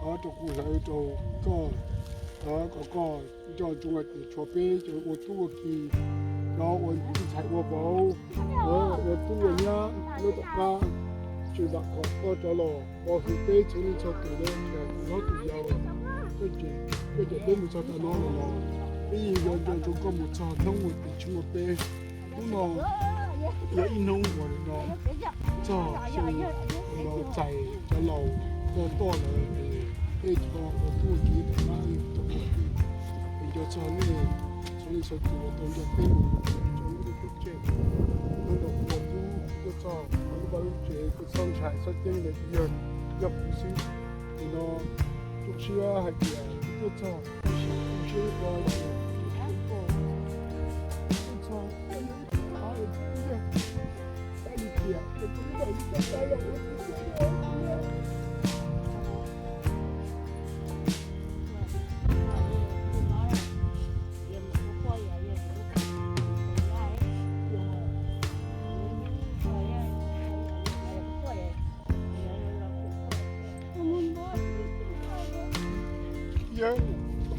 Thov rau kuv hlawv rau koj, kom koj nco ntsoov hais tias tshuav peb cov ua tub ua ki, cov ua ntxhais ua vauv, cov ua tub ua nyab lub tom qab, tsis vam khom koj rov los pov hwm peb txhua leej txhua tus, los yog tus hlob tus yau, koj cawm peb mus txog tav no los los, peb yeej yuav nco ntsoov koj mus txog hnub uas tus tshiab ua peb. Hnub no yog ib hnub uas no txog xyoo no txais cov laus tuaj lawm es peb cov ua tub ua ki rov qab es nco txog nej txhua leej txhua tus uas tau nco peb mus rau lub ntuj teb tseg. Hnub no kuv ua tub tuaj txog lub vaj lub tsev kuj txhob ntshai txhob ceeb li, yog, yog kuv xwb. Nim no tu siab hais tias tuaj txog, tu siab ua tias tuaj txog, yog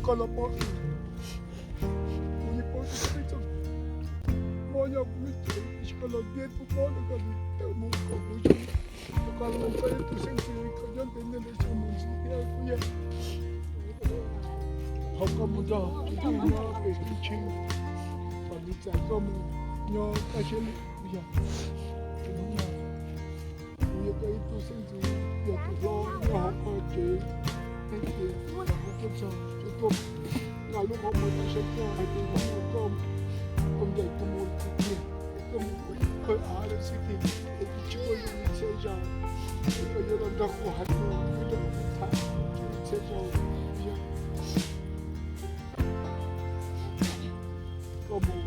koj los pov hwm, kuv yeej paub tias peb txoj kev mob nyob kuv lub cev, tiam sis koj los ntiab kuv mob rau koj li tawm mus kom kuv zoo, rau koj los koj yog tus xeeb ntxwv koj nyob ntev ntev xyoo mus ntxiv thiab kuv yog. Thov koj mus nrog kuv nyob pem ib ntsis, kom nws txais koj mus nyob kaj siab li kuv yog. Kuv yog koj ib tug xeeb ntxwv, yog tus hlob nyob hauv koj tsev, thiab ces kuv tuaj txog, kuv tuaj nqa lub qhov muag rau saib koj hais tias koj, koj ncaim kuv mus tiag tiag, koj mus kuv ib qho av lawm xwb tiag, es kuv tsis muaj zoo li txhia zaus, es koj yuav los nrog kuv hais lus, yuav nrog kuv tham, tsis zoo li txhia zaus, yog. Koj mus,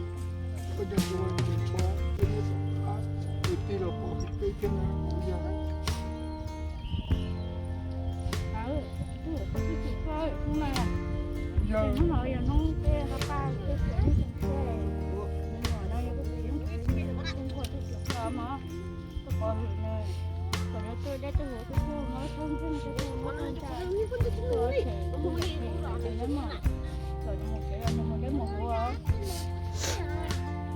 koj nco ntsoov tias tshuav peb lub tom qab, niam tij los pov hwm peb thiab na, kuv yog. Yog. Hnub no yog hnub peb pab pab peb txiv neej tseem tseg, me nyuam no yog peb txiv neej tseem tseg, peb tub nquag tub tsuag koj mog, koj pov hwm nws, kom nws tuaj deb tuaj huv tuaj txhua hmo txhua nkeeg txhua hmo txhua ntsa, tuaj tshem kuv yam tshem, kom nws mus tsev los nws mus deb mus huv os. Kuv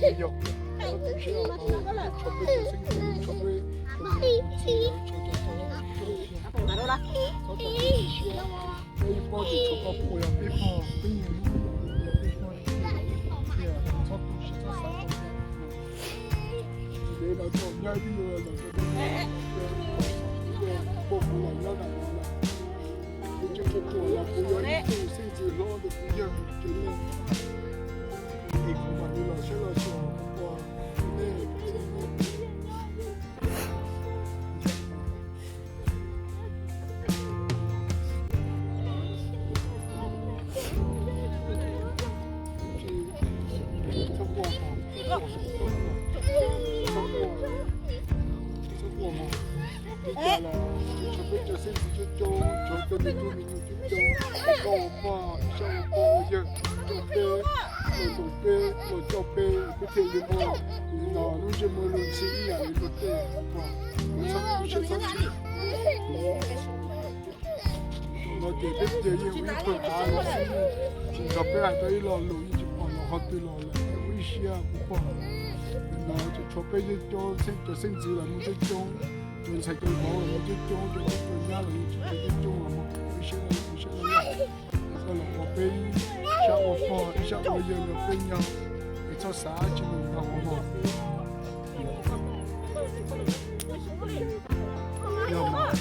yog ib tug xeeb ntxwv hlob ntawm yawg cov nej, es kuv mam li los saib los xyuas kuv pom nej. Txhob quaj, txhob quaj, txhob quaj mog. Li cas los tshuav peb cov xeeb ntxwv coob coob, tshuav tej me tub me nyuam coob coob, koj ua pog, ib sab ua pog ua yawg, coj peb, los ntaus peb, los coj peb, peb thiaj li muaj no lub ntsej muag luag ntxhi ib yam li luag tej pog. Txhob, txhob, txhob, no ces peb tias yeej ua ib qho qav los xwb, tsis nrog peb hais tau ib lo lus, yeej tsis pom los qhov twg los lawm, ua ib siab kuv pog. No ces tshuav peb coob coob, cov xeeb ntxwv los muaj coob coob, cov ntxhais cov vauv los muaj coob coob, cov tub cov nyab los yeej tsis coob coob los, ua ib siab, ua ib siab, koj los ua peb ib sab ua pog ib sab ua yawg nrog peb nyob, es txhob xav tsis mus ntau hauv mog. Yog mas,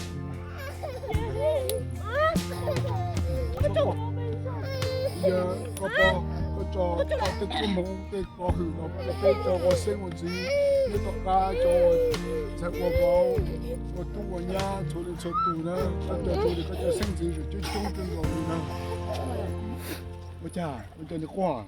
yog koj pog, koj tso koj tej koob hmoov tej kov hwm los peb cov ua xeeb ua ntxwv nyob tom qab, cov ua ntxhais ua vauv, ua tub ua nyab txhua leej txhua tus na, koj cov, koj cov xeeb ntxwv coob coob kawg nkaus li na. Ua cas ua cas nws quaj?